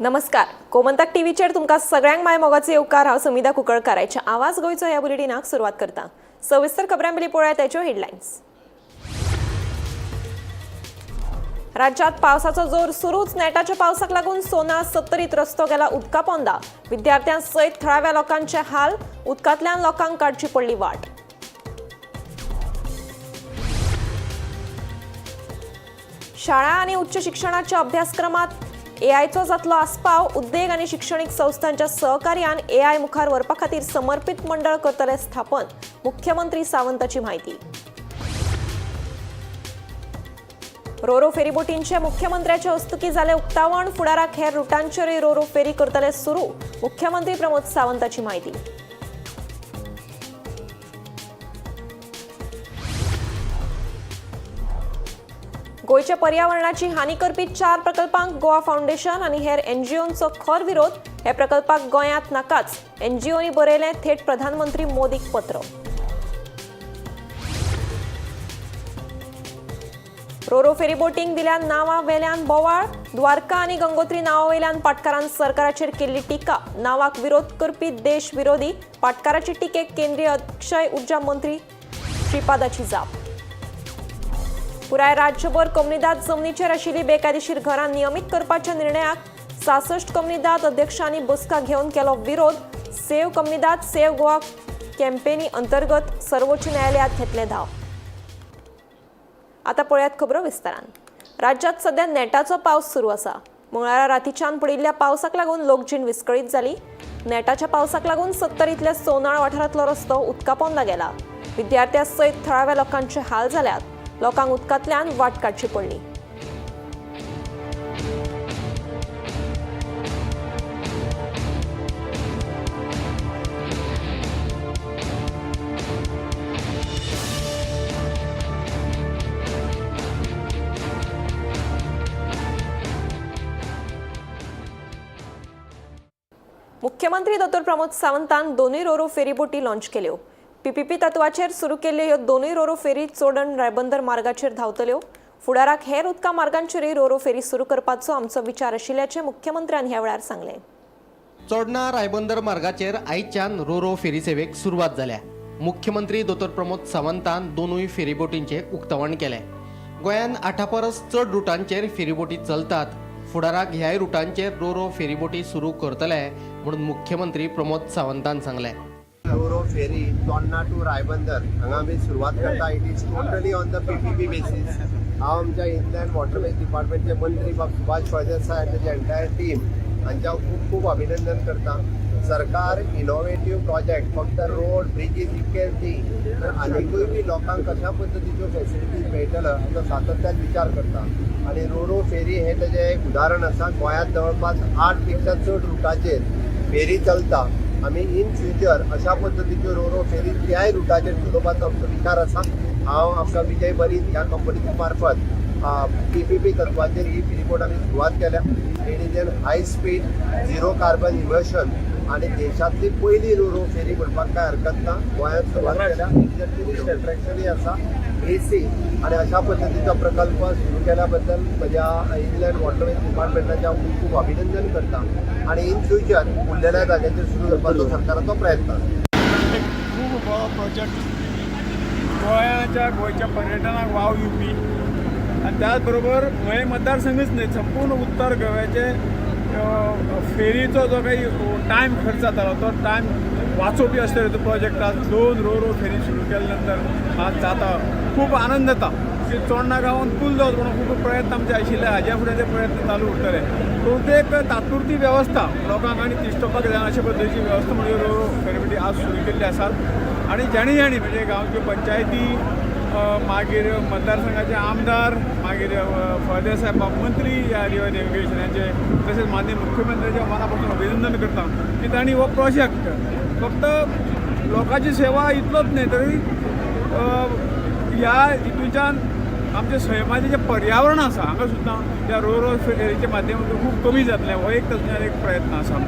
नमस्कार, गोमंतक टीव्हीचेर तुमकां सगळ्यांक माय मोगाचो येवकार. हांव समिधा कुंकळकाराच्या आवाज गोंयचो ह्या बुलेटिनाक सुरवात करता. सविस्तर खबरां पयलीं पळोवया त्याच्यो हेडलायन्स. राज्यात पावसाचो जोर सुरूच. नेटाच्या पावसाक लागून सोना सत्तरीत रस्तो गेला उदका पोंदा. विद्यार्थ्यां सयत थळाव्या लोकांचे हाल. उदकांतल्यान लोकांक काडची पडली वाट. शाळा आनी उच्च शिक्षणाच्या अभ्यासक्रमात एआयचो जातलो आस्पाव. उद्देग आनी शिक्षणीक संस्थांच्या सहकार्यान एआय मुखार व्हरपा खातीर समर्पित मंडळ करतले स्थापन. मुख्यमंत्री सावंताची म्हायती. रोरो फेरीबोटींचे मुख्यमंत्र्याच्या हस्तुकी जालें उक्तावण. फुडाराक हेर रुटांचेरूय रोरो फेरी करतले सुरू. मुख्यमंत्री प्रमोद सावंताची म्हायती. गोंयच्या पर्यावरणाची हानी करपी 4 प्रकल्पांक गोवा फावंडेशन आनी हेर एनजीओंचो खर विरोध. हे प्रकल्पाक गोंयांत नाकाच. एनजीओनी बरयलें थेट प्रधानमंत्री मोदीक पत्र. रोरो फेरी बोटींक दिल्या नांवा वेल्यान बोवाळ. द्वारका आनी गंगोत्री नांवा वयल्यान पाटकारान सरकाराचेर केल्ली टिका. नांवाक विरोध करपी देश विरोधी. पाटकाराची टिकेक केंद्रीय अक्षय ऊर्जा मंत्री श्रीपादाची जाप. पुराय राज्यभर कोमुनिदाद जमनीचेर आशिल्ली बेकायदेशीर घरां नियमीत करपाच्या निर्णयाक 66 कोमुनिदाद अध्यक्षांनी बसका घेवन केलो विरोध. सेव्ह कोमुनिदाद सेव्ह गोवा कॅम्पेनी अंतर्गत सर्वोच्च न्यायालयात घेतले धाव. आता पळयात खबरो विस्तारान. राज्यात सध्या नेटाचो पावस सुरू आसा. मंगळारा रातीच्यान पडिल्ल्या पावसाक लागून लोकजीण विस्कळीत जाली. नेटाच्या पावसाक लागून सत्तरींतल्या सोनाळ वाठारांतलो रस्तो उदका पोंदा गेला. विद्यार्थ्यां सयत थळाव्या लोकांचे हाल जाल्यात. लोकांक उदकांतल्यान वाट काडची पडली. मुख्यमंत्री दोतोर प्रमोद सावंतान दोनूय रोरो फेरीबोटी लॉंच केल्यो. पीपीपी तत्वाचेर सुरू केल्ल्यो ह्यो दोनूय रोरो फेरी चोडण रायबंदर मार्गाचेर धांवतल्यो. फुडाराक हेर उदका मार्गांचेरूय रोरो फेरी सुरू करपाचो आमचो विचार आशिल्ल्याचें मुख्यमंत्र्यान ह्या वेळार सांगलें. चोडणा रायबंदर मार्गाचेर आयच्यान रोरो फेरी सेवेक सुरवात जाल्या. मुख्यमंत्री दोतोर प्रमोद सावंतान दोनूय फेरीबोटींचें उक्तावण केलें. गोंयांत 8 परस चड रुटांचेर फेरीबोटी चलतात. फुडाराक ह्याय रुटांचेर रोरो फेरीबोटी सुरू करतले म्हणून मुख्यमंत्री प्रमोद सावंतान सांगलें. रोरो फेरी चोडणा टू रायबंदर हांगा आमी सुरवात करता. It is totally on the PPP basis. हांव आमच्या इनलँड वॉटरवेज डिपार्टमेंटचे मंत्री बाब सुभाष फळदेसाय आनी ताची एंटायर टीम हांच्या हांव खूब खूब अभिनंदन करता. सरकार इनोवेटीव प्रोजेक्ट फक्त रोड ब्रिजीस इतकेच न्ही तर आनिकूय बी लोकांक कशा पद्दतीच्यो फेसिलिटीज मेळटलो हाचो सातत्यान विचार करता आनी रोरो फेरी हें तेजें एक उदाहरण आसा. गोंयांत जवळपास 8 पेक्षा चड रुटाचेर फेरी चलता. आमी इन फ्युचर अशा पद्दतीच्यो रोरो फेरी त्याय रुटाचेर चलोवपाचो आमचो विचार आसा. हांव आमकां विजय बरीन ह्या कंपनीच्या मार्फत पीपीपी तत्वाचेर ही फेरीबोट आमी सुरवात केल्या. It is an high speed zero carbon emission आनी देशांतली पयली रोरो फेरी म्हणपाक कांय हरकत ना. गोंयांत सुरवात केल्या. It is a tourist अट्रॅक्शनूय आसा, एसी आनी अशा पद्दतीचो प्रकल्प सुरू केल्या बद्दल म्हज्या इनलँड वॉटरवेज डिपार्टमेंटाचें हांव खूब खूब अभिनंदन करता आनी इन फ्युचर उरलेल्या जाग्यांचेर सुरू करपाचो सरकाराचो प्रयत्न आसा. एक खूब बरो प्रोजेक्ट, गोंयाच्या गोंयच्या पर्यटनाक वाव दिवपी आनी त्याच बरोबर मये मतदारसंघच न्हय, संपूर्ण उत्तर गोव्याचे फेरीचो जो काही टायम खर्च जातालो तो टायम वाचोवपी अशे तरेचो प्रोजेक्ट आज 2 रोरो फेरी सुरू केल्या नंतर आज जाता. खूब आनंद जाता की चोडणा गांवांत पूल जावचो म्हणून खूब प्रयत्न आमचे आशिल्ले. हाज्या फुडें ते प्रयत्न चालू उरतले. बहुतेक तात्पुरती वेवस्था लोकांक आनी तिश्टोवपाक जायना अशे पद्दतीची वेवस्था म्हणजे रोरो फेरीबोटी आज सुरू केल्ली आसात. आनी जाणी जाणी म्हणजे गांवच्यो पंचायती, मागीर मतदारसंघाचे आमदार, मागीर फळदेसाय बाब मंत्री ह्या रिवर नेविगेशनाचे, तशेंच माननीय मुख्यमंत्र्याच्या मना पासून अभिनंदन करता की तांणी हो प्रोजेक्ट फक्त लोकांची सेवा इतलोच न्हय तरी ह्या हितूच्यान आमच्या सैमाचें जें पर्यावरण आसा हांगा सुद्दां ह्या रोरो फेरीच्या माध्यमांतून खूब कमी जातलें हो एक तातूंतल्यान एक प्रयत्न आसा.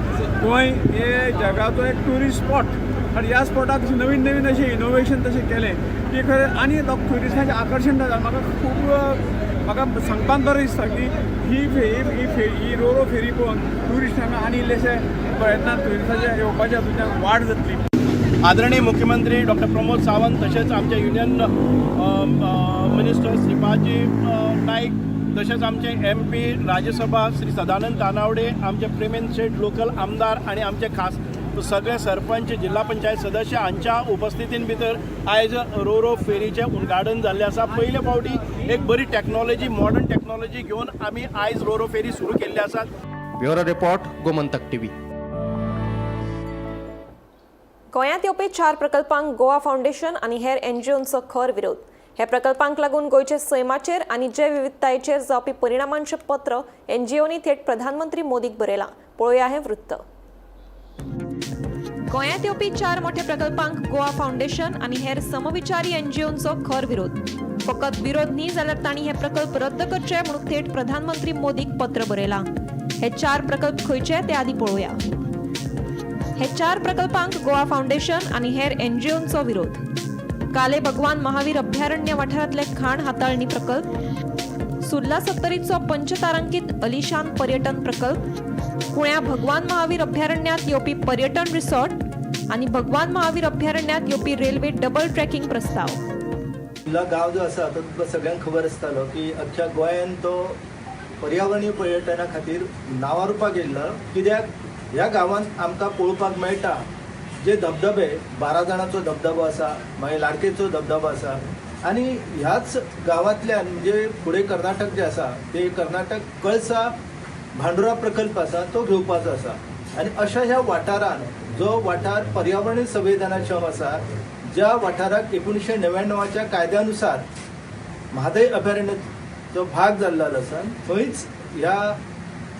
गोंय हे जगाचो एक ट्युरिस्ट स्पॉट आनी ह्या स्पॉटाक नवीन नवीन अशें इनोवेशन तशें केलें की खरें आनी लोक ट्युरिस्टांचें आकर्शण जाता. म्हाका खूब म्हाका सांगपाक बरें दिसता की ही फेरी ही फे ही रोरो फेरी पळोवन ट्युरिस्टांक आनी इल्लेशे प्रयत्नान ट्युरिस्टाचे येवपाच्या हातूंतल्यान वाड जातली. आदरणीय मुख्यमंत्री डॉक्टर प्रमोद सावंत तशेंच आमचे युनियन मिनिस्टर श्रीपादजी नाईक, तशेंच आमचे एमपी राज्यसभा श्री सदानंद तानावडे, आमचे प्रेमेंद्र शेट लोकल आमदार आनी आमचे खास सगळे सरपंच, जिल्हा पंचायत सदस्य हांच्या उपस्थितीन भितर आयज रो रो फेरीचें उद्घाटन जाल्लें आसा. पयले फावटी एक बरी टॅक्नॉलॉजी, मॉडर्न टॅक्नॉलॉजी घेवन आमी आयज रो रो फेरी सुरू केल्ली आसा. Bureau report, Gomantak TV. गोंयांत येवपी चार प्रकल्पांक गोवा फावंडेशन आनी हेर एनजीओंचो खर विरोध. हे प्रकल्पांक लागून गोंयचे सैमाचेर आनी जैवविविधतायेचेर जावपी परिणामांचें पत्र एनजीओनी थेट प्रधानमंत्री मोदीक बरयलां. पळोवया हें वृत्त. गोंयांत येवपी चार मोठ्या प्रकल्पांक गोवा फावंडेशन आनी हेर समविचारी एनजीओंचो खर विरोध. फकत विरोध न्ही जाल्यार तांणी हे प्रकल्प रद्द करचे म्हणून थेट प्रधानमंत्री मोदीक पत्र बरयलां. हे चार प्रकल्प खंयचे ते आदी पळोवया. हे चार प्रकल्पांक गोवा फावंडेशन आनी हेर एनजीओंचो विरोध. काले भगवान महावीर अभयारण्य वाठारांतले खाण हाताळणी प्रकल्प, सुर्ला सत्तरीचो पंचतारांकीत अलिशान पर्यटन प्रकल्प, कुण्या भगवान महावीर अभयारण्यांत येवपी पर्यटन रिसॉर्ट आनी भगवान महावीर अभयारण्यांत येवपी रेल्वे डबल ट्रॅकिंग प्रस्ताव. सुर्ला गांव जो आसा तो तुमकां सगळ्यांक खबर आसतालो की अख्ख्या गोंयान तो पर्यावरणीय पर्यटना खातीर नांवारूपाक येयल्लो, कित्याक ह्या गांवांत आमकां पळोवपाक मेळटा जे धबधबे, 12 जाणांचो धबधबो आसा, मागीर लाडकेचो धबधबो आसा आनी ह्याच गांवांतल्यान म्हणजे फुडें कर्नाटक जें आसा ते कर्नाटक कळसा भांडुरा प्रकल्प आसा तो घेवपाचो आसा. आनी अशा ह्या वाठारान जो वाठार पर्यावरणीय संवेदनाक्षम आसा, ज्या वाठाराक 1999च्या कायद्यानुसार म्हादय अभयारण्याचो भाग जाल्लो आसा, थंयच ह्या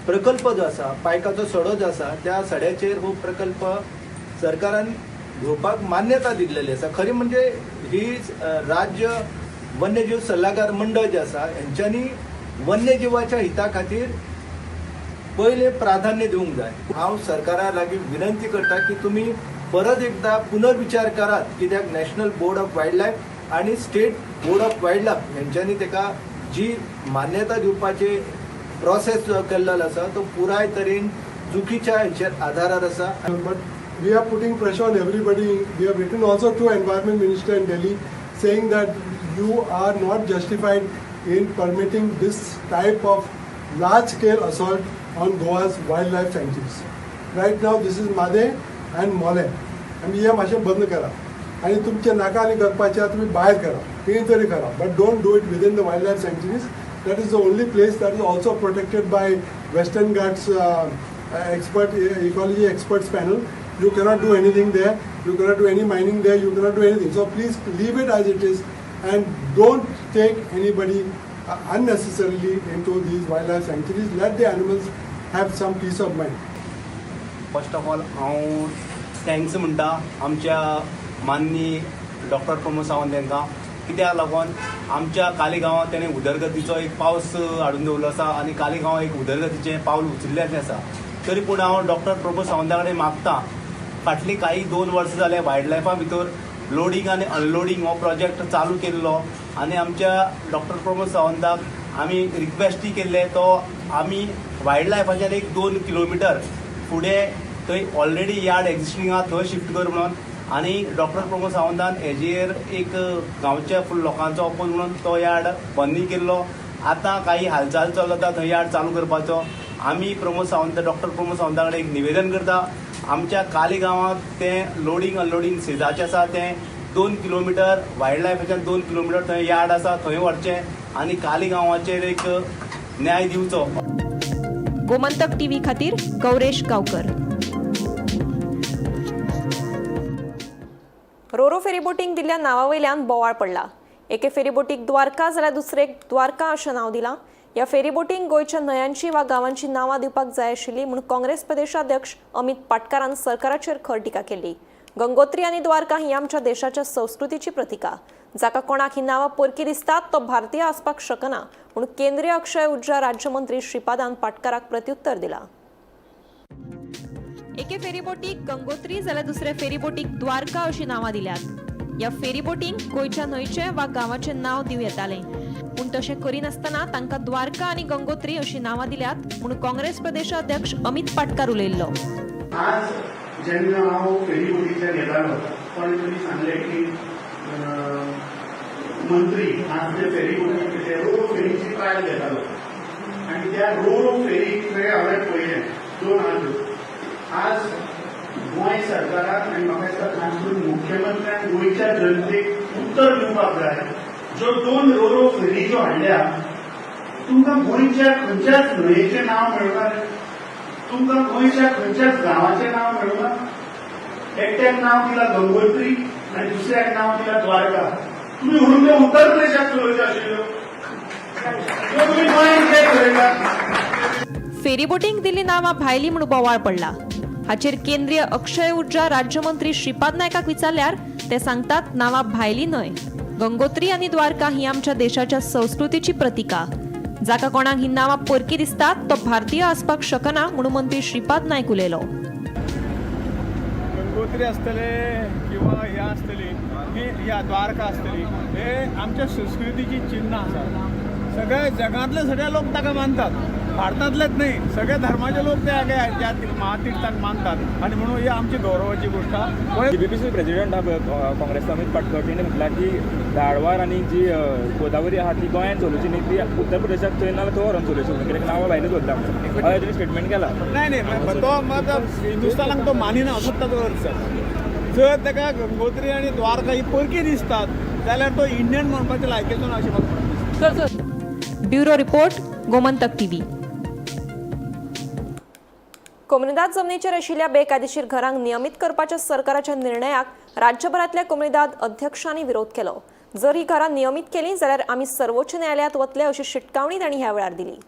प्रकल्प जो आसा, पायकाचो सडो जो आसा, त्या सड्याचेर हो प्रकल्प सरकारान घेवपाक मान्यता दिल्लेली आसा. खरी म्हणजे ही राज्य वन्यजीव सल्लागार मंडळ जे आसा हेंच्यांनी वन्यजिवाच्या हिता खातीर पयलें प्राधान्य दिवंक जाय. हांव सरकारा लागीं विनंती करता की तुमी परत एकदा पुनर्विचार करात, कित्याक national board of wild life आनी state board of wild life हेंच्यांनी तेका जी मान्यता दिवपाची प्रोसेस जो केल्लो आसा तो पुराय तरेन चुकीच्या हेचेर आधारार आसा. But we are putting pressure on everybody. We have written also to Environment Minister in Delhi saying that you are not justified in permitting this type of large scale assault on Goa's wildlife sanctuaries. Right now this is Mhadei and Mollem. आनी हे मातशें बंद करा आनी तुमचें नाका आनी करपाचें तुमी भायर करा, खंय तरी करा, but don't do it within the wild life sanctuaries. That is the only place that is also protected by Western Ghats expert ecology experts panel. You cannot do anything there. You cannot do any mining there. You cannot do anything. So please leave it as it is and don't take anybody unnecessarily into these wildlife sanctuaries. Let the animals have some peace of mind. First of all हांव thanks म्हणटा आमच्या माननीय doctor Pramod Sawant हांकां, कित्याक लागून आमच्या काली गांवांत तेणें उदरगतीचो एक पावस हाडून दवरलो आसा आनी काली गांवांत एक उदरगतीचें पावल उचलिल्लें आसा. तरी पूण हांव डॉक्टर प्रमोद सावंता कडेन मागता, फाटलीं कांय 2 वर्सां जालें वायल्ड लायफा भितर लोडींग आनी अनलोडींग हो प्रोजेक्ट चालू केल्लो आनी आमच्या डॉक्टर प्रमोद सावंताक आमी रिक्वेस्टूय केल्ले तो आमी वायल्ड लायफाच्यान एक 2 किलोमिटर फुडें थंय ऑलरेडी यार्ड एग्जिस्टींग आहा थंय शिफ्ट कर म्हणून. आनी डॉक्टर प्रमोद सावंतान हेजेर एक गांवच्या फूल लोकांचो अपोज म्हणून तो यार्ड बंदूय केल्लो. आतां काही हालचाल चलता थंय यार्ड चालू करपाचो. आमी प्रमोद सावंत, डॉक्टर प्रमोद सावंता कडेन एक निवेदन करता, आमच्या काली गांवांत तें लोडींग अनलोडींग सेजाचें आसा तें 2 किलोमिटर वायल्ड लायफाच्यान 2 किलोमिटर थंय यार्ड आसा थंय व्हरचें आनी काली गांवाचेर एक न्याय दिवचो. गोमंतक टीव्ही खातीर गौरेश गावकर. रोरो फेरीबोटींक दिल्ल्या नांवा वयल्यान बोवाळ पडला. एके फेरीबोटीक द्वारका जाल्यार दुसरेक द्वारका अशें नांव दिलां. ह्या फेरीबोटींक गोंयच्या न्हंयांची वा गांवांची नांवां दिवपाक जाय आशिल्ली म्हूण काँग्रेस प्रदेशाध्यक्ष अमित पाटकारान सरकाराचेर खर टिका केली. गंगोत्री आनी द्वारका ही आमच्या देशाच्या संस्कृतीची प्रतिका. जाका कोणाक ही नांवां परकी दिसतात तो भारतीय आसपाक शकना म्हूण केंद्रीय अक्षय ऊर्जा राज्यमंत्री श्रीपादान पाटकाराक प्रत्युत्तर दिलां. एके फेरीबोटीक गंगोत्री जाल्यार दुसरे फेरीबोटीक द्वारका अशी नांवां दिल्यात. ह्या फेरीबोटींक गोंयच्या न्हंयचें वा गांवाचें नांव दिवं येतालें. पूण तशें करिनासतना तांकां द्वारका आनी गंगोत्री अशीं नांवां दिल्यात म्हूण काँग्रेस प्रदेशाध्यक्ष अमित पाटकार उलयल्लो. आज जेन्ना हांव फेरीबोटींतल्यान येतालो, कोणे तरी सांगलें की मंत्री आज ते फेरीबोटी रो रो फेरीची ट्रायल घेतालो आनी त्या रो रो फेरी थंय हांवें पळयलें दोन आजो. आज गोंय सरकाराक आनी म्हाका दिसता खास करून मुख्यमंत्र्यान गोंयच्या जनतेक उत्तर दिवपाक जाय. ज्यो दोन रो रो फेरी ज्यो हाडल्या, तुमकां गोंयच्या खंयच्याच न्हंयेचें नांव मेळूंक, तुमकां गोंयच्या खंयच्याच गांवाचें नांव मेळूंक. एकट्याक नांव दिलां गंगोत्री आनी दुसऱ्याक नांव दिलां द्वारका. तुमी व्हरून ते उत्तर प्रदेशाक चलोवच्यो आशिल्ल्यो, त्यो तुमी गोंयांत कित्याक चलयता? फेरीबोटींक दिल्ली नांवां भायली म्हूण बोवाळ पडला. हाचेर केंद्रीय अक्षय ऊर्जा राज्यमंत्री श्रीपाद नायकाक विचारल्यार ते सांगतात, नांवां भायली न्हय. गंगोत्री आनी द्वारका ही आमच्या देशाच्या संस्कृतीची प्रतिका. जाका कोणाक ही नांवां परकी दिसतात तो भारतीय आसपाक शकना म्हणून मंत्री श्रीपाद नायक उलयलो. गंगोत्री आसतले किंवा हे आसतली ही ह्या द्वारका आसतली, हे आमच्या संस्कृतीची चिन्हां आसात. सगळे जगांतले सगळे लोक ताका मानतात. भारतांतलेच न्हय, सगळे धर्माचे लोक त्या त्या महातीर्थाक मानतात आनी म्हणून ही आमची गौरवाची गोश्ट आहा. बीपीसी प्रेसिडेंट आहा काँग्रेसचो अमित पाटकर, तेणी म्हटलां की धारवाड आनी जी गोदावरी आहा ती गोंयान चलोवची न्ही, ती उत्तर प्रदेशाक थंय ना थंय व्हरोन चलोवची म्हणून, कित्याक नांवां भायली दवरता अशें तेणी स्टेटमेंट केलां. नाही नाही, तो मात हिंदुस्थानाक तो मानिना असोच ताचो अर्थ जाता. जर ताका गंगोत्री आनी द्वारका ही परकी दिसतात जाल्यार तो इंडियन म्हणपाचे लायकीचो ना अशें म्हाका दिसता. Bureau report, Gomantak TV. Comunidade जमनीचेर आशिल्ल्या बेकायदेशीर घरांक नियमीत करपाच्या सरकाराच्या निर्णयाक राज्यभरांतल्या कोमुनिदाद अध्यक्षांनी विरोध केलो. जर ही घरां नियमीत केली जाल्यार आमी सर्वोच्च न्यायालयांत वतले अशी शिटकावणी तांणी ह्या वेळार दिली.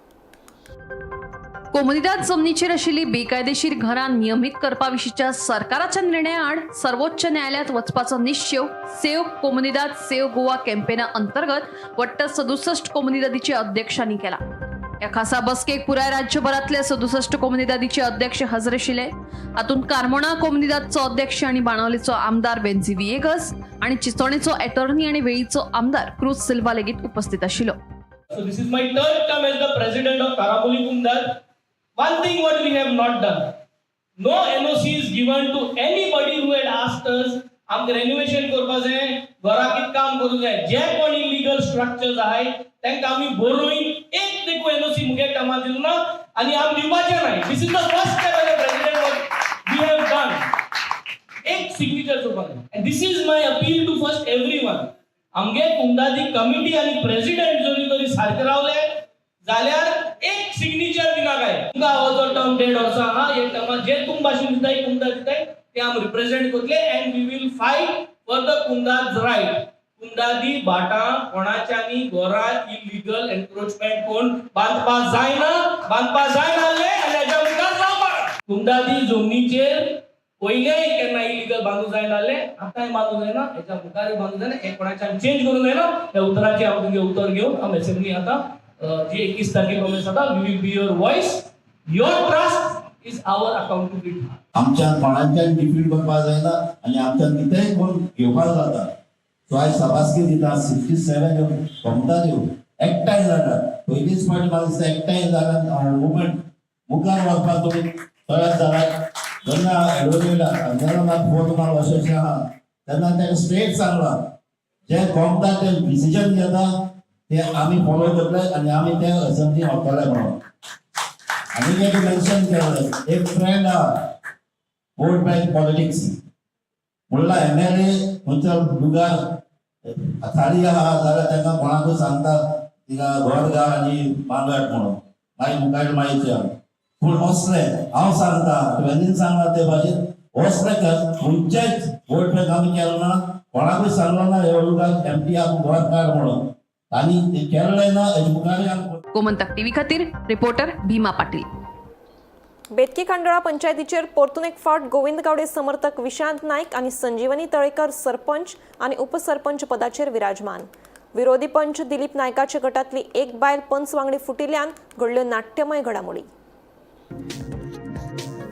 कोमुनिदाद जमनीचेर आशिल्ली बेकायदेशीर घरां नियमीत करपा विशींच्या सरकाराच्या निर्णया आड सर्वोच्च न्यायालयांत वचपाचो निश्चेव सेव्ह कोमुनिदाद सेव्ह गोवा कॅम्पेना अंतर्गत वट्ट 67 कोमुनिदादीच्या अध्यक्षांनी केला. ह्या खासा बसकेक पुराय राज्यभरांतले 67 कोमुनिदादीचे अध्यक्ष हजर आशिल्ले. हातूंत कार्मोणा कोमुनिदादचो अध्यक्ष आनी बाणावलीचो आमदार वेन्झी विएगस आनी चिचोणेचो एटर्नी आनी वेळीचो आमदार क्रूज सिल्वा लेगीत उपस्थित आशिल्लो. So this is my third term as the president of Karampoli Comunidade. One thing what we have not done, no NOC is given to anybody who had asked us, आमकां renovation करपा जाय, घरा कितें काम करूं जाय. जे कोण इलिगल स्ट्रक्चर्स आहाय तांकां आमी बरोवन एक देखून एनओसी मुगे टर्मा दिलो ना आनी आमी दिवपाचें नाय. This is the first step as a president we have done. एक सिग्नेचर करपाक. And this is my appeal to first everyone. आमगे कुमदादी कमिटी आनी प्रेसिडेंट जरी तरी सारके रावले जाल्यार एक सिग्नेचर दिना काय. तुमकां हो जो टर्म 1.5 वर्सां आहा, हे टर्मान जे तुम भाशेन दिताय, कुमदाद दिताय, ते आमी रिप्रेझेंट करतले and we will fight for the Comunidade right. कुमदादी भाटां कोणाच्यांनी घरां इलिगल एन्क्रोचमेंट कोण बांदपा जायना, बांदपा जायना आनी हेच्या मुखार जावपाक. कुमदादी जमनीचेर पयलें केन्ना इलिगल बांदू जायना जालें, आतांय बांदू जायना, हेच्या मुखारय बांदू जायना. हें कोणाच्यान चेंज करूंक जायना. ह्या उतराचें हांव तुमगें उतर घेवन हांव एसेंब्ली आतां जी 21 तारखेक कॉमेन्स जाता, we will be your voice. Your trust is our accountability. आमच्यान कोणाच्यान डिफीट करपाक जायना आनी आमच्यान कितेंय कोण घेवपाक जाता. सो आयज सभासकी दिता, 67 कोमताल्यो एकठांय जातात. पयलीच फावटी म्हाका दिसता एकठांय जाल्यार मुवमेंट मुखार वचपाक तुमी तयार जालात. जेन्ना एडवोकेट जेन्ना म्हाका फोन मारलो अशें अशें आहा, तेन्ना ताका स्ट्रेट सांगलां, जे कोमता ते डिसिजन घेता ते आमी फॉलो करतले आनी आमी ते असेंब्ली व्हरतले म्हणून. आनी एक मेन्शन केलें, एक फ्रेंड आहा, वोट बँक पॉलिटिक्स म्हणला, एमएलए खंयच्या लुगार थाळी आहा जाल्यार तांकां कोणाकूय सांगता तिका घर घाल आनी मागाट म्हणून, मागीर मुखार मागीर. पूण असलें हांव सांगता, तुवें सांगला ते भाशेन असलें खंयचेच वोट बँक आमी केलो ना. कोणाकूय सांगलो ना हे लुगार एमपी आमी घर काड म्हणून आनी ते केल्लें ना. हेजे मुखारूय आमी गोमंतक टीव्ही खातीर रिपोर्टर भीमा पाटील. बेतकी खांडोळा पंचायतीचेर परतून एक फावट गोविंद गावडे समर्थक विशांत नायक आनी संजीवनी तळेकर सरपंच आनी उपसरपंच पदाचेर विराजमान. विरोधी पंच दिलीप नायकाच्या गटातली एक बायल पंच वांगडी फुटिल्ल्यान घडल्यो नाट्यमय घडामोडी.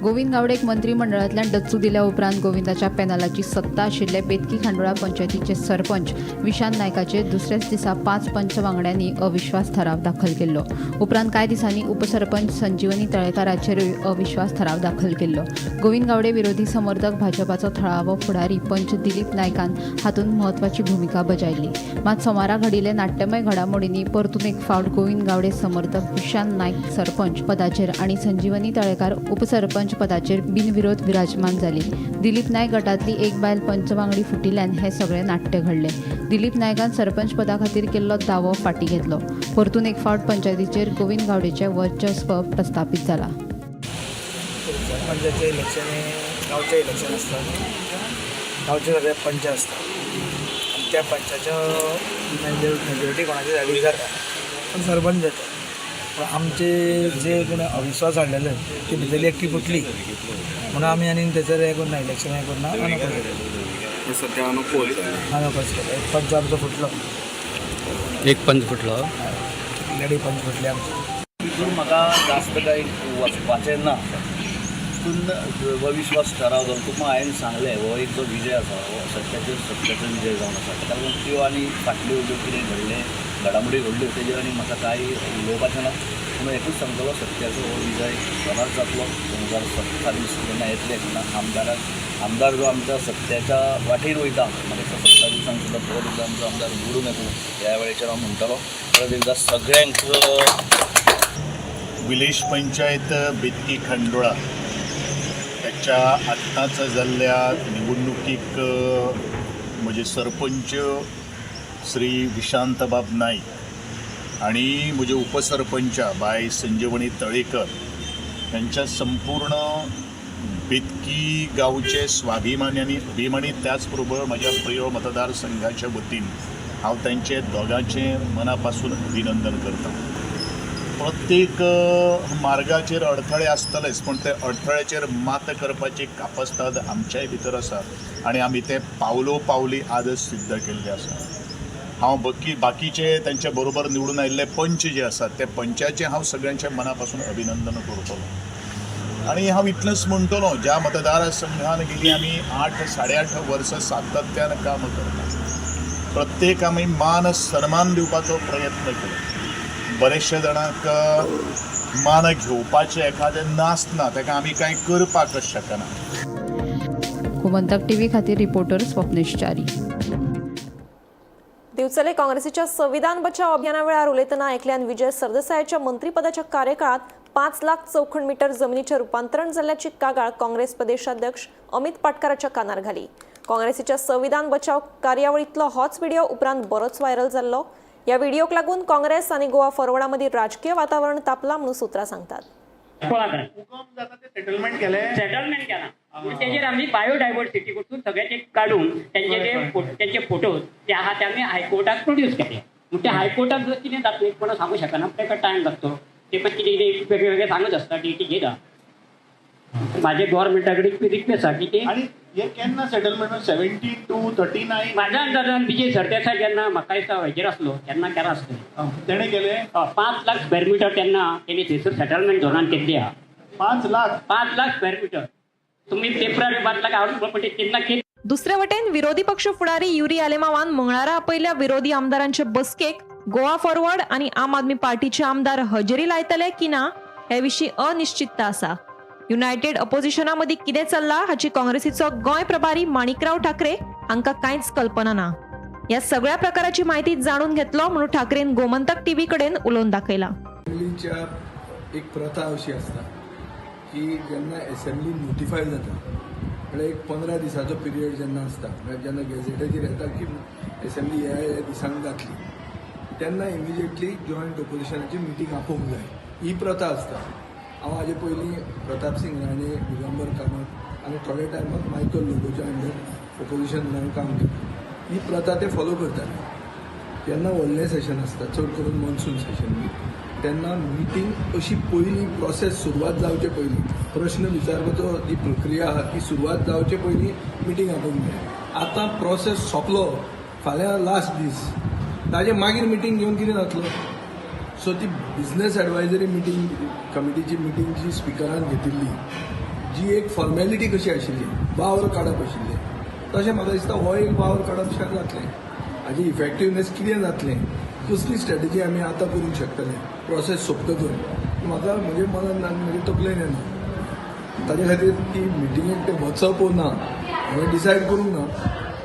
गोविंद गावडेक मंत्रीमंडळांतल्यान डच्चू दिल्या उपरांत गोविंदाच्या पॅनलाची सत्ता आशिल्ले बेतकी खांडोळा पंचायतीचे सरपंच विशांत नायकाचेर दुसऱ्याच दिसा 5 पंच वांगड्यांनी अविश्वास ठराव दाखल केल्लो. उपरांत कांय दिसांनी उपसरपंच संजीवनी तळेकाराचेरूय अविश्वास ठराव दाखल केल्लो. गोविंद गावडे विरोधी समर्थक भाजपाचो थळावो फुडारी पंच दिलीप नायकान हातूंत म्हत्वाची भुमिका बजायली. मात सोमारा घडिल्ले नाट्यमय घडामोडींनी परतून एक फावट गोविंद गावडे समर्थक विशांत नायक सरपंच पदाचेर आनी संजीवनी तळेकार उपसरपंच पदाचेर बिनविरोध विराजमान जाली. दिलीप नायक गटांतली एक बायल पंच वांगडी फुटिल्ल्यान हें सगळें नाट्य घडलें. दिलीप नायकान सरपंच पदा खातीर केल्लो दावो फाटीं घेतलो. परतून एक फावट पंचायतीचेर गोविंद गावडेचें वर्चस्व प्रस्थापीत जाला. सरपंचाचें इलेक्शन हें गांवचें इलेक्शन आसता. गांवचे सगळे पंच आसता आनी त्या पंचाच्यो मेजोरिटी कोणाची जाली जाता पण सरपंच जाता. पूण आमचे जे कोण अविश्वास हाडलेले ती भितरली एकटी फुटली म्हणून आमी आनी थंयसर हें करूं ना, इलेक्शन हें करूं ना, सद्या अनोपोज अनोपोज केलो. एक पंच आमचो फुटलो, एक पंच फुटलो, लेडी पंच फुटली आमची. तितून म्हाका जास्त कांय वचपाचें ना. तितून अविश्वास ठराव जालो. तुका हांवें सांगलें हो एक जो विजय आसा हो सत्याचेर सत्याचो विजय जावन आसा. ताका लागून त्यो आनी फाटल्यो ज्यो कितें घडलें घडामोडी घडल्यो तेजेर आनी म्हाका कांय उलोवपाचें ना. पूण एकूच सांगतलो, सत्याचो हो विजय सदांच जातलो. 2027 जेन्ना येतले तेन्ना आमदार जो आमच्या सत्याच्या वाटेर वयता, म्हाका दिसता 17 दिसांक सुद्दां परत एकदां आमचो आमदार निवडून येतलो ह्या वेळेचेर हांव म्हणटलो. परत एकदां सगळ्यांक विलेज पंचायत बेतकी खांडोळा त्याच्या आत्ताच जाल्ल्या निवडणुकीक म्हजे सरपंच श्री विशांतबाब नाईक आणि म्हजे उपसरपंच बाय संजीवनी तळेकर यांच्या संपूर्ण बेतकी गांवचे स्वाभिमानी आनी अभिमानी, त्याचबरोबर म्हज्या प्रियोळ मतदारसंघाच्या वतीन हांव तांचे दोगांचें मना पासून अभिनंदन करता. प्रत्येक मार्गाचेर अडथळे आसतलेच, पूण ते अडथळ्याचेर मात करपाची कापस्ताद आमच्याय भितर आसा आनी आमी ते पावलो पावली आजच सिद्ध केल्ले आसा. हांव बाकीचे तांच्या बरोबर निवडून आयिल्ले पंच जे आसात ते पंचाचें हांव सगळ्यांच्या मना पासून अभिनंदन करतलो. आनी हांव इतलेंच म्हणटलो, ज्या मतदारसंघान गेली आमी 8 साडे 8 वर्सां सातत्यान काम करता, प्रत्येक आमी मान सन्मान दिवपाचो प्रयत्न केलो. बरेचशे जाणांक मान घेवपाचें एखादें नासना, ताका आमी कांय करपाक शकना. गोमंतक टीव्ही खातीर रिपोर्टर स्वप्नेश च्यारी. दिवचले काँग्रेसीच्या संविधान बचाव अभियाना वेळार उलयतना एकल्यान विजय सरदेसायाच्या मंत्रीपदाच्या कार्यकाळात 5 लाख चौखण मीटर जमिनीचें रुपांतरण जाल्ल्याची कागाळ काँग्रेस प्रदेशाध्यक्ष अमित पाटकाराच्या कानार घाली. काँग्रेसीच्या संविधान बचाव कार्यावळींतलो होच व्हिडिओ उपरांत बरोच व्हायरल जाल्लो. ह्या व्हिडिओक लागून काँग्रेस आनी गोवा फॉरवर्डा मदीं राजकीय वातावरण तापलां म्हणून सूत्रां सांगतात. सेटलमेंट केलें, सेटलमेंट केलां. तेजेर आमी बायोडायवर्सिटी कडसून सगळे ते काडून तेंचे ते तेंचे फोटोज ते आहा ते आमी हायकोर्टाक प्रोड्यूस केले. पूण ते हायकोर्टाक सुद्दां कितें जातलें कोण सांगू शकना, ताका टायम लागतो. ते पण कितें कितें वेगळे वेगळे सांगत आसता, डेटी घेता. म्हाजे गोवोरमेंटा कडेन रिक्वेस्ट आसा की ते आनी हे केन्ना सेटलमेंट 72 39 म्हाज्या अंदाजान विजय सरदेसाय जेन्ना म्हाका दिसता हेजेर आसलो तेन्ना केलां आसतलें. तेणें केलें 5 लाख स्क्वेअर मिटर तेन्ना तेणी थंयसर सेटलमेंट झोनान केल्ली आहा. 5 लाख 5 लाख स्क्वेअर मिटर तुम्ही पेपरार 5 लाख हाडून पण तेन्ना केली. दुसरे वटेन विरोधी पक्ष फुडारी युरी आलेमावान मंगळारा आपयल्ल्या विरोधी आमदारांचे बसकेक गोवा फॉरवर्ड आनी आम आदमी पार्टीचे आमदार हजेरी लायतले की ना हे विशीं अनिश्चितता आसा. युनायटेड अपोजिशना मदीं कितें चल्लां हाची काँग्रेसीचो गोंय प्रभारी माणिकराव ठाकरे हांकां कांयच कल्पना ना. ह्या सगळ्या प्रकाराची माहिती जाणून घेतलो म्हणून ठाकरेन गोमंतक टीव्ही कडेन उलोवन दाखयला. असेंब्लीच्या एक प्रथा अशी आसता की जेन्ना एसेंब्ली नोटिफाय जाता म्हळ्यार एक 15 दिसाचो पिरियड जेन्ना आसता, म्हळ्यार जेन्ना गॅझेटाचेर येता की एसेंब्ली ह्या ह्या दिसांक जातली तेन्ना इमिजिएटली जॉयंट ओपोजिशनाची मिटींग आपोवंक जाय, ही प्रथा आसता. हांव हाजे पयलीं प्रताप सिंग राणे, दिगंबर कामत आनी थोड्या टायमाक मायकल लोबोच्या अंडर ओपोजिशन म्हणून काम केलें. ही प्रथा ते फॉलो करताले. जेन्ना व्हडलें सेशन आसता, चड करून मॉन्सून सेशन बी, तेन्ना मिटींग अशी पयलीं प्रोसेस सुरवात जावचे पयलीं, प्रश्न विचारपाचो जी प्रक्रिया आहा ती सुरवात जावचे पयलीं मिटींग आपोवंक जाय. आतां प्रोसेस सोंपलो, फाल्यां लास्ट दीस, ताजे मागीर मिटींग घेवन कितें जातलो? सो ती बिजनेस एडवायजरी मिटींग कमिटीची मिटींग जी स्पिकरान घेतिल्ली, जी एक फॉर्मेलिटी कशी आशिल्ली, वावर काडप आशिल्लें, तशें म्हाका दिसता हो एक वावर काडप शें जातलें. हाजी इफेक्टिवनेस कितें जातलें, कसली स्ट्रॅटेजी आमी आतां करूंक शकतले प्रोसेस सोंपतकच, म्हाका म्हजे मनान आनी म्हजे तकलेन येना. ताजे खातीर ती मिटिंगेक ते वचप ना हांवें डिसायड करूंक ना,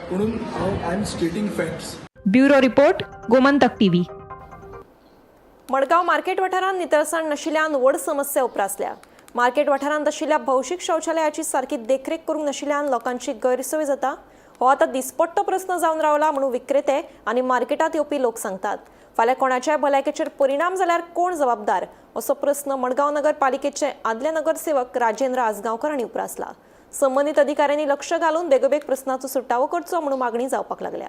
पुणून हांव I am stating facts. Bureau report, Gomantak TV. Madgaon market वाठारांत नितळसाण नाशिल्ल्यान व्हड समस्या उप्रासल्या. मार्केट वाठारांत आशिल्ल्या भौशीक शौचालयाची सारकी देखरेख करूंक नाशिल्ल्यान लोकांची गैरसोय जाता. हो आतां दिसपट्टो प्रस्न जावन रावला म्हणून विक्रेते आनी मार्केटांत येवपी लोक सांगतात. फाल्यां कोणाच्याय भलायकेचेर परिणाम जाल्यार कोण जबाबदार असो प्रस्न मडगांव नगरपालिकेचे आदले नगरसेवक राजेंद्र आजगांवकर हांणी उप्रासला. संबंदीत अधिकाऱ्यांनी लक्ष घालून बेगोबेग प्रस्नाचो सुटावो करचो म्हणून मागणी जावपाक लागल्या.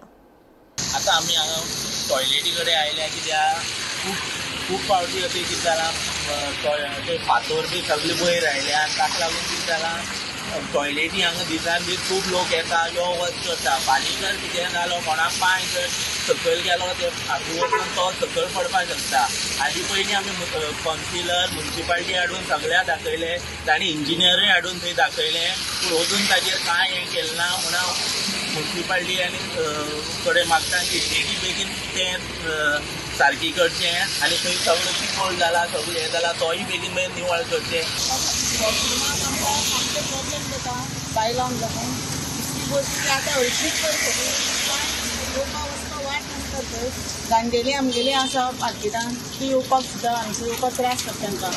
आतां आमी हांगा टॉयलेटी कडेन आयल्या कित्याक खूब खूब फावटी अशें कितें जालां, ते फातर बी सगळे वयर आयले आनी ताका लागून कितें जालां, टॉयलेटी हांगा दिसान बी खूब लोक येता, यो वच करता. फालीं जर कितें जालो, कोणाक पांय जर सकयल गेलो ते हातूंत वचून तो सकयल पडपाक शकता. हाजी पयलीं आमी कावन्सिलर मुन्सिपाल्टी हाडून सगळ्या दाखयलें, तांणी इंजिनियरूय हाडून थंय दाखयलें, पूण अजून ताजेर कांय हें केलें ना. म्हणून मुन्सिपाल्टी आनी कडेन मागता की बेगीन बेगीन तें सारकी करचें आनी थंय सगळें चिकोल जाला, सगळें हें जाला, तोय बेगीन बेगीन निवळ करचें. वॉशरुमाक आमकां सामकें प्रॉब्लेम जाता बायलांक लागून. दुसरी गोश्ट की आतां हळशीक कर सगळी कांय येवपा वचपा वाट नासता थंय. जाणटेली आमगेली आसा मार्केटान, ती येवपाक सुद्दां हांगसर येवपाक त्रास जाता तांकां,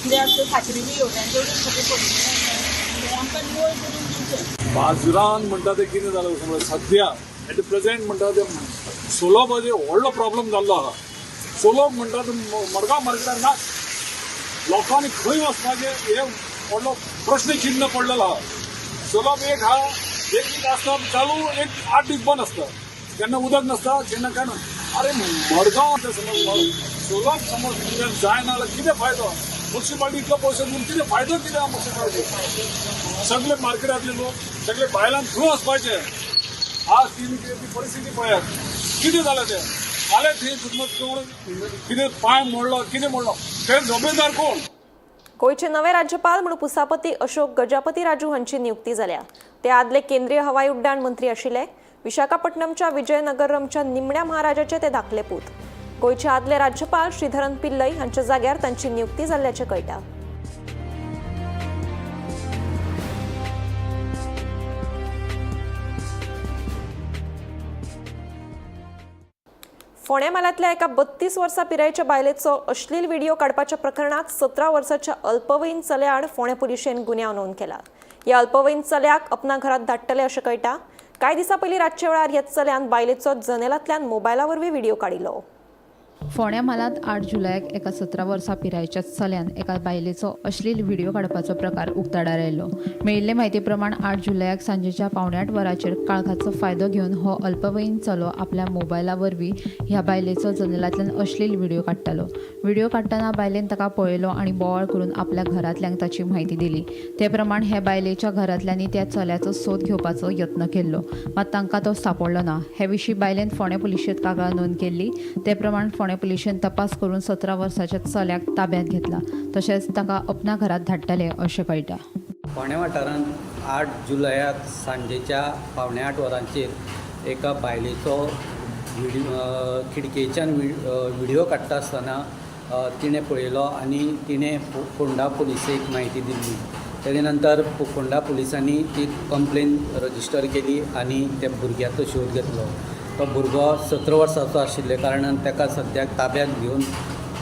कित्याक त्यो फातरी बी येवट्यान तेवटेन सगळें पडिल्लें आसा, थंय आमकां निवळ करून दिवचें. बाजरान म्हणटा तें कितें जालां समज सद्या एट प्रेझेंट म्हणटा तें सोलोपाचें व्हडलो प्रॉब्लम जाल्लो आसा. सोलोप म्हणटा तें मडगांव मार्केटान नाच, लोकांनी खंय वचपाचें हें व्हडलो प्रश्न चिन्न पडलेलो आसा. सोलोप एक आहा, एक दीस आसता चालू, एक 8 दीस बंद आसता, केन्ना उदक नासता, केन्ना काय ना. अरे मडगांव समज सोलोप समज कितें जायना जाल्यार कितें फायदो? मुन्सिपाल्टी इतलो पयसो दिवन कितें फायदो कितें आहा मुन्सिपाल्टी? सगळे मार्केटांतले लोक सगळे बायलांक खंय वचपाचें? आज ती परिस्थिती पळयात कितें जालें तें. फाल्यां थंय कितें पांय मोडलो, कितें मोडलो, ते जबाबदार कोण? गोंयचे नवे राज्यपाल म्हणून पुसापती अशोक गजापती राजू हांची नियुक्ती जाल्या. ते आदले केंद्रीय हवाई उड्डाण मंत्री आशिल्ले. विशाखापट्टणमच्या विजयनगरमच्या निमण्या महाराजाचे ते धाकले पूत. गोंयचे आदले राज्यपाल श्रीधरन पिल्लई हांच्या जाग्यार तांची नियुक्ती जाल्ल्याचें कळटा. फोंड्या म्हालांतल्या एका 32 वर्सां पिरायेच्या बायलेचो अश्लील व्हिडिओ काडपाच्या प्रकरणांत 17 वर्साच्या अल्पवयीन चल्या आड फोंड्या पुलिशेन गुन्यांव नोंद केला. ह्या अल्पवयीन चल्याक अपना घरात धाडटले अशें कळटा. कांय दिसां पयलीं रातच्या वेळार ह्या चल्यान बायलेचो जनेलांतल्यान मोबायला वरवीं व्हिडिओ काडिल्लो. फोंड्या म्हालांत 8 जुलयाक एका 17 वर्सां पिरायेच्या चल्यान एका बायलेचो अश्लील व्हिडिओ काडपाचो प्रकार उक्ताडार आयलो. मेळिल्ले म्हायती प्रमाण 8 जुलयाक सांजेच्या 7:45 वरांचेर काळखाचो फायदो घेवन हो अल्पवयीन चलो आपल्या मोबायला वरवीं ह्या बायलेचो जनेलांतल्यान अश्लील व्हिडिओ काडटालो. व्हिडिओ काडटना बायलेन ताका पळयलो आनी बोवाळ करून आपल्या घरांतल्यांक ताची म्हायती दिली. ते प्रमाण हे बायलेच्या घरांतल्यांनी त्या चल्याचो सोद घेवपाचो यत्न केल्लो, मात तांकां तो सांपडलो ना. हे विशीं बायलेन फोंडें पुलिशेंत कागाळ नोंद केल्ली. ते प्रमाण फोंडें पुलिशेन तपास करून 17 वर्साच्या चल्याक ताब्यांत घेतला. तशेंच ताका अपना घरात धाडटले अशें कळटा. फोंडें वाठारांत 8 जुलयाक सांजेच्या 7:45 वरांचेर एका बायलेचो खिडकेच्यान व्हिडिओ काडटा आसतना तिणें पळयलो आनी तिणें फोंडा पुलिसेक म्हायती दिल्ली. तेजे नंतर फोंडा पुलिसांनी ती कंप्लेन रजिस्टर केली आनी त्या भुरग्याचो शोध घेतलो. तो भुरगो 17 वर्सांचो आशिल्ल्या कारणान ताका सद्याक ताब्यांत घेवन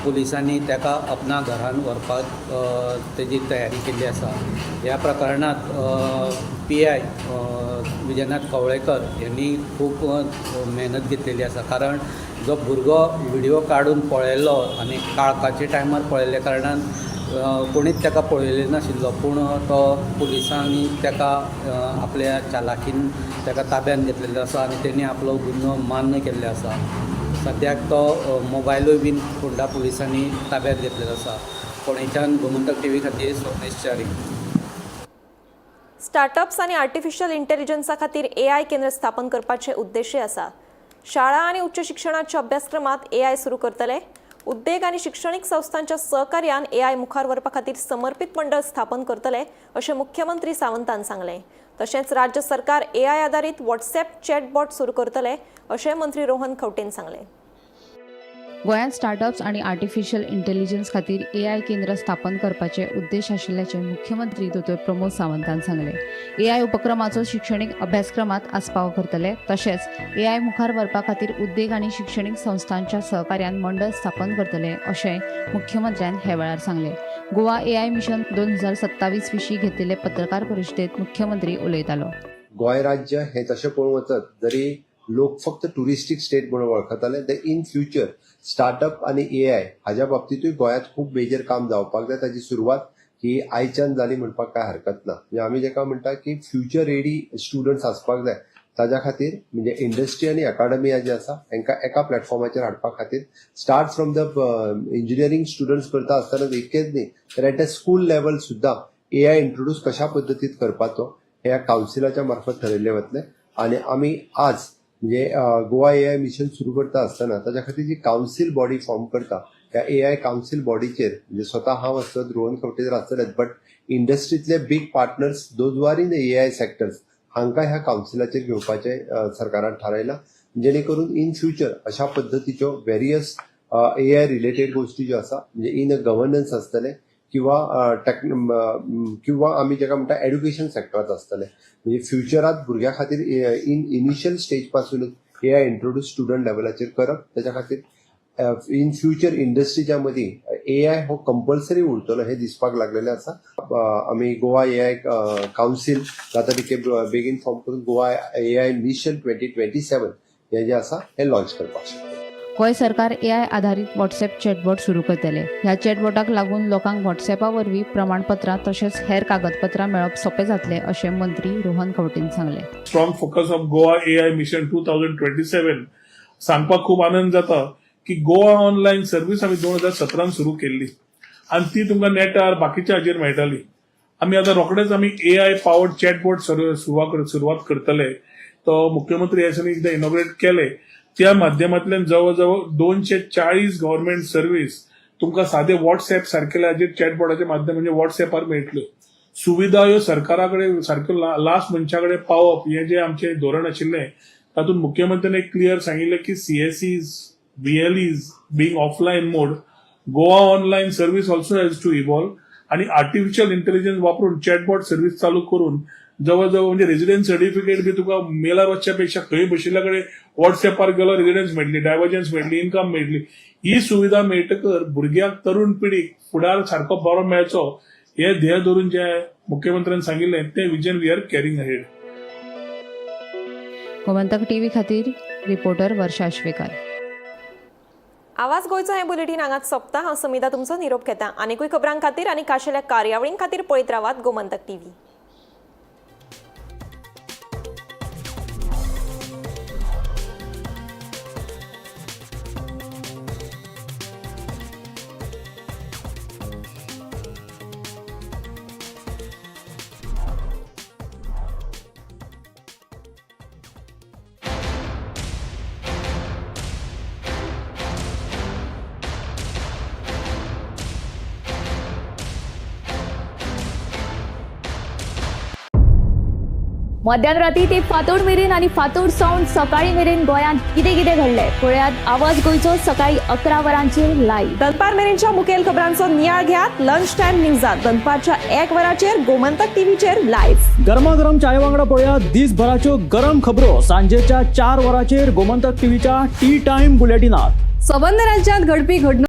पुलिसांनी ताका अपना घरान व्हरपाक तेजी तयारी केल्ली आसा. ह्या प्रकरणांत PI Vijayanath Kavlekar यांनी खूब मेहनत घेतलेली आसा, कारण जो भुरगो व्हिडिओ काडून पळयलो आनी काळखाच्या टायमार पळयल्ल्या कारणान कोणीच ताका पळयलें नाशिल्लो, पूण तो पुलिसांनी ताका आपल्या चालाखीन ताका ताब्यांत घेतलेलो आसा आनी तेणी आपलो गुन्यांव मान्य केल्लो आसा. सद्याक तो मोबायलूय बीन फोंडा पुलिसांनी ताब्यांत घेतलेलो आसा. फोंडेच्यान गोमंतक टीव्ही खातीर स्वप्नेश च्यारी. स्टार्टअप्स आनी आर्टिफिशियल इंटेलिजन्सा खातीर AI केंद्र स्थापन करपाचे उद्देश्य आसा. शाळा आनी उच्च शिक्षणाच्या अभ्यासक्रमात AI सुरू करतले. उद्देग आनी शिक्षणीक संस्थांच्या सहकार्यान एआय मुखार व्हरपा खातीर समर्पीत मंडळ स्थापन करतले अशें मुख्यमंत्री सावंतान सांगलें. तशेंच राज्य सरकार एआय आदारीत व्हॉट्सएप चॅटबॉट सुरू करतले अशें मंत्री रोहन खंवटेन सांगलें. गोंयांत स्टार्टअप्स आनी आर्टिफिशियल इंटेलिजन्स खातीर एआय केंद्र स्थापन करपाचे उद्देश आशिल्ल्याचें मुख्यमंत्री दोतोर प्रमोद सावंतान सांगलें. एआय उपक्रमाचो शिक्षणीक अभ्यासक्रमांत आस्पाव करतले. तशेंच एआय मुखार व्हरपा खातीर उद्देग आनी शिक्षणीक संस्थांच्या सहकार्यान मंडळ स्थापन करतले अशें मुख्यमंत्र्यान हे वेळार सांगलें. गोवा एआय मिशन 2027 विशीं घेतिल्ले पत्रकार परिशदेंत मुख्यमंत्री उलयतालो. गोंय राज्य हें तशें पळोवंक वचत जरी लोक फक्त ट्युरिस्टीक स्टेट म्हणून वळखताले, ते इन फ्युचर स्टार्टअप आनी एआय हाज्या बाबतींतूय गोंयांत खूब मेजर काम जावपाक जाय. ताची सुरवात ही आयच्यान जाली म्हणपाक कांय हरकत ना. म्हणजे आमी जेका म्हणटा की फ्युचर रेडी स्टुडंट्स आसपाक जाय, ताज्या खातीर म्हणजे इंडस्ट्री आनी अकाडमिया जे आसा हांकां एका प्लॅटफॉर्माचेर हाडपा खातीर start from the engineering students करता आसतना इतकेच न्ही तर एट अ स्कूल लेवल सुद्दां एआय इंट्रोड्यूस कशा पद्दतीन करपाचो हे कावन्सिलाच्या मार्फत ठरयल्लें वतलें. आनी आमी आज म्हणजे गोवा एआय मिशन सुरू करता आसतना ताच्या खातीर जी कावन्सील बॉडी फॉर्म करता ह्या एआय कावन्सील बॉडीचेर म्हणजे स्वता हांव आसत, रोहन खंवटे जर आसतलेच, but इंडस्ट्रींतले big partners those who are in the AI sectors हांकां ह्या कावन्सिलाचेर घेवपाचें सरकारान थारायलां, जेणे करून इन फ्युचर अशा पद्दतीच्यो वेरियस एआय रिलेटेड गोश्टी ज्यो आसा म्हणजे इन अ गव्हर्नन्स आसतलें किंवा किंवा आमी जेका म्हणटा एड्युकेशन सेक्टरांत आसतलें. म्हणजे फ्युचरांत भुरग्यां खातीर इन इनिशियल स्टेज पासूनच एआय इंट्रोड्यूस स्टुडंट लेवलाचेर करप, ताच्या खातीर इन फ्युचर इंडस्ट्रीच्या मदीं एआय हो कंपल्सरी उरतलो हें दिसपाक लागलेलें आसा. आमी गोवा एआय कावन्सील जाता तितके बेगीन फॉर्म करून गोवा एआय मिशन 2027 हें जें आसा हें लॉन्च करपाक शकता. गोंय सरकार एआय आधारीत व्हॉट्सएप चॅटबॉट सुरू करतले. ह्या चॅटबॉटाक लागून लोकांक व्हॉट्सएपा वरवीं प्रमाणपत्रां तशेंच हेर कागदपत्रां मेळप सोंपें जातलें अशें मंत्री रोहन खंवटेन सांगलें. Strong focus of Goa AI mission 2027 सांगपाक खूब आनंद जाता की गोवा ऑनलायन सर्वीस आमी 2017 सुरू केल्ली आनी ती तुमकां नेटार बाकीच्या हाजेर मेळटाली. आमी आतां रोखडेच आमी एआय पावर्ड चॅटबॉट सुरवात करतले. तो मुख्यमंत्री ह्या दिसांनी एकदां इनॉग्रेट केले त्या माध्यमांतल्यान जवळ जवळ 240 गव्हर्नमेंट सर्वीस तुमकां सादे व्हॉट्सएप सारकेल्या हाजेर चॅटबॉटाच्या माध्यम म्हणजे व्हॉट्सएपार मेळटल्यो. सुविधा ह्यो सरकारा कडेन सारक्यो लास्ट मनशा कडेन पावप हें जें आमचें धोरण आशिल्लें तातूंत मुख्यमंत्र्यान एक क्लियर सांगिल्लें की CSEs, VLEs being offline mode, Goa online service also has to evolve आनी आर्टिफिशियल इंटेलिजन्स वापरून चॅटबॉट सर्वीस चालू करून जवळ जवळ म्हणजे रेजिडन्स सर्टिफिकेट बी तुका मेलार वचच्या पेक्षा खंय बशिल्ल्या कडेन व्हॉट्सएपार गेलो, रेजिडन्स मेळटली, डायवर्जन्स मेळटली, इन्कम मेळटली. ही सुविधा मेळटकर भुरग्यांक, तरुण पिढीक फुडार सारको बरो मेळचो हे ध्येय धरून जे मुख्यमंत्र्यान सांगिल्लें तें vision we are carrying ahead. Gomantak TV खातीर रिपोर्टर वर्षा आश्वेकर. आवाज गोंयचो हें बुलेटीन हांगाच सोंपता. हांव समिता तुमचो निरोप घेता. आनीकूय खबरां खातीर आनी खाशेल्या कार्यावळीं खातीर पळयत रावात गोमंतक टीव्ही. मध्यान राती ते फांतोड मेरेन आनी फांतोड सावन सकाळी मेरेन गोंयांत कितें कितें घडलें पळयात आवाज गोंयचो सकाळी 11 वरांचेर लायव्ह. दनपार मेरेनच्या मुखेल खबरांचो नियाळ घेयात लंच टायम न्यूजात दनपारच्या 1 वराचेर गोमंतक टीव्हीचेर लायव्ह. गरमागरम चाय वांगडा पळयात दिसभराच्यो गरम खबरो सांजेच्या 4 वरांचेर गोमंतक टीव्हीच्या टी टायम बुलेटिनात. संबंद राज्यांत घडपी घडणुको